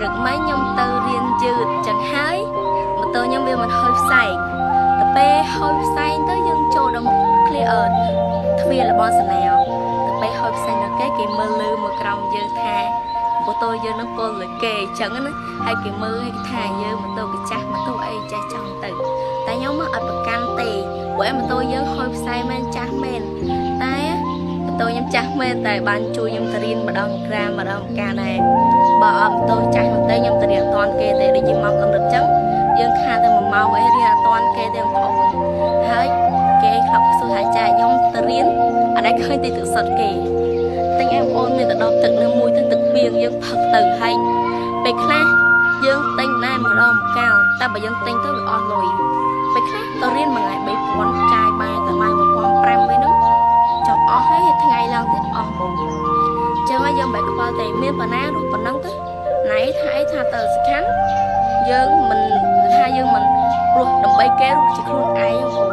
ព្រឹកមិញខ្ញុំទៅរៀនយឺតចឹងហើយម៉ូតូខ្ញុំវាមិនហុយផ្សែងទៅពេលហុយផ្សែងទៅយើងចូលដល់មុខឃ្លាអឺទ្វាររបស់សាលាទៅពេលហុយផ្សែងដល់គេគេមើលលើមកក្រោមយើងថាម៉ូតូយើងនឹងពលលើគេអញ្ចឹងណាហើយគេមើលឲ្យគេថាយើងម៉ូតូកាចាស់ម៉ូតូអីចាស់ចង់ទៅតែខ្ញុំមកអត់ប្រកាន់ទេព្រោះឯម៉ូតូយើងហុយផ្សែងមែនចាស់មែនតែម៉ូតូខ្ញុំចាស់មែនតែបានជួយខ្ញុំទៅរៀនម្ដងក្រាម្ដងកាដែរបើអត់ម៉ូតូចាស់នោះទេខ្ញុំទៅរៀនអត់ទាន់គេទេដូចជាមកកំណត់ចឹងយើងខានទៅ1ម៉ោងអីរៀនអត់ទាន់គេទេបងប្អូនហើយគេខ្លះសួរថាចាខ្ញុំទៅរៀនអត់ដែលឃើញទីទឹកសុទ្ធគេទិញឲ្យបងប្អូនមានទៅដល់ទឹកនៅមួយទៅទឹកពីងយើងផឹកទៅហើយពេលខ្លះយើងទិញដែរម្ដងម្កាលតែបើយើងទិញទៅវាអស់លុយពេលខ្លះទៅរៀនមួយថ្ងៃ3000ចាយបាយតែបាយ1500វិញហ្នឹងចប់អស់ហើយថ្ងៃឡើងទៀតអស់ហ្មងចឹងហើយយើងមិនខ្វល់ទេមានប៉ុណ្ណារស់ប៉ុណ្ណឹងទៅណៃថាអីថាទៅសំខាន់យើងមិនថាយើងមិនរស់ដើម្បីគេរស់ជាខ្លួនឯងបង